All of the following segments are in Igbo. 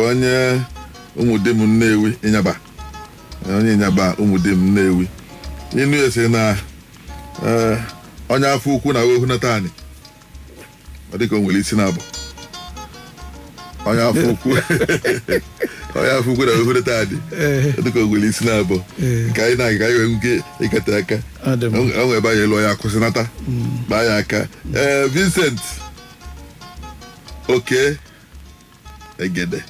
Onye Ụmụdim Nnewi Ịnyaba, onye Ịnyaba Ụmụdim Nnewi. Inu ya sị na onye afọ ukwu na ohu nata anị, ọ dịka o nwere isi na-abụ onye afọ ukwu, onye afọ ukwu na ohu nata anị, ọ dịka o nwere isi na-abụ. Ka anyị na-aga, ka anyị nwee ike ịkata aka. Ọ dị mma. O nwere ebe anyị elu ya akwụsịnata, kpaa ya aka. Ee, Vincent Oke Egede,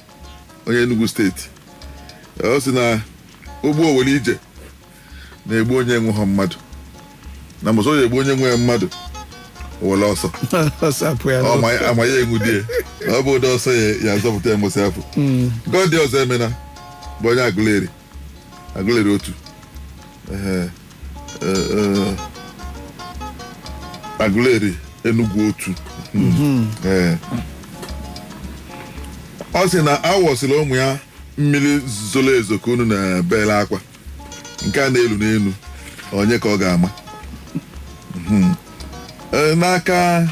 onye Enugu Steeti, ọ sị na ụgbọ owere ije na-egbu onye enweghị mmadụ, na mbọsọ ya egbu onye nwe mmadụ, o were ọsọ. Ọsọ apụ ya ọ n'ụzọ. Ma ya enwudie na ọ bụ ụdị ọsọ ya azọpụta ya mbọsị afọ. Gọdị ọzọ emena bụ onye Agụleri, Agụleri otu. Ehe, Agụleri Enugwu otu. Ee. Ọ sị na awọsịrị ụmụ ya mmiri zoro ezo ka unu na-ebele akwa nke a na-elu n'elu, onye ka ọ ga-ama? Ee, n'aka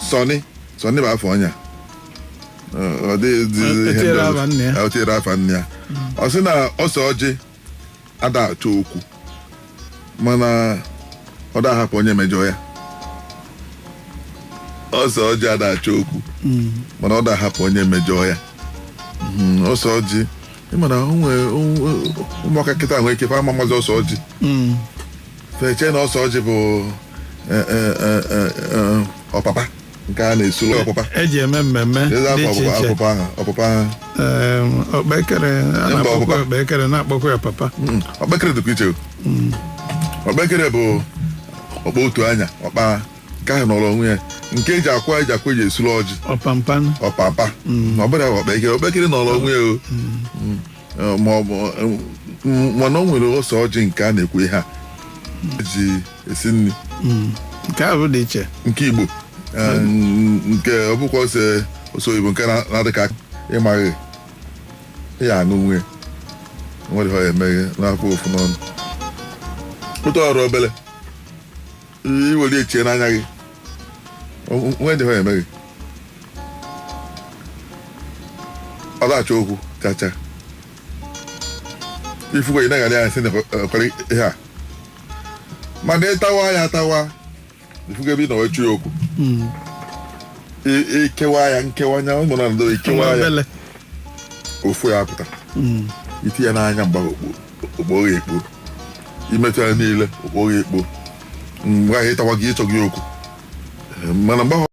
Sọni, Sọni bụ afọ ọnya. Ọ dịghị ihe ndị O tinyere ọzọ. afa nna ya. O tinyere afa nne ya. Ọ sị na ose ọjị ada achọ okwu, mana ọ da ahapụ onye mejọ ya. Ose ọjị ada achọ okwu, mana ọ da ahapụ onye mejọ ya. Ose ọjị, ịma na o nwee ụmụaka kịta nwere ike fa ama mazi ose ọjị, feche na ose ọjị bụ ọpapa nke a na-esuru ọpapa eji eme mmemme Eze dị afọ iche ọpụpa iche. Ọpụpa ahụ, ọpụpa ahụ. Okpekere a Mba, na-akpọkwa ọpụpa. Okpekere na-akpọkwa ya papa. Ọkpekere dịkwa iche o. Ọkpekere bụ ọkpa otu anya, ọkpa nke ahụ nọrọ onwe ya, nke eji akwa eji esuru ọjị. Ọpampan. Ọpapa ọ bụrụ ọkpekere, ọkpekere nọrọ onwe ya o. Ma ọ bụ mana o nwere ose ọjị nke a na-ekwu ihe a eji esi nri. Nke ahụ dị iche. Nke Igbo, nke ọ bụkwa ose oyibo nke na-adị ka ịmaghị ya aṅụ nwe nwere ihe ọ ya emeghe n'afọ ofu n'ọnụ ụtọ ọrụ obele iwere echie n'anya gị nwere ihe ọ ya emeghe, ọ na-achọ okwu chacha ifukwa ị naghara ya sị na ekwere ihe a, mana ịtawa ya atawa, ifugo ebe ị nọ wee chụ ya okwu. Ikewa ya nkewa nya ụmụ na ndo ikewa ya obele. Ofu ya apụta, iti ya n'anya mgbe okpo ya ekpo, imetụ ya niile okpo ya ekpo, mgbe ahụ ịtawa gị ịchọ gị okwu. Mana mgbe ahụ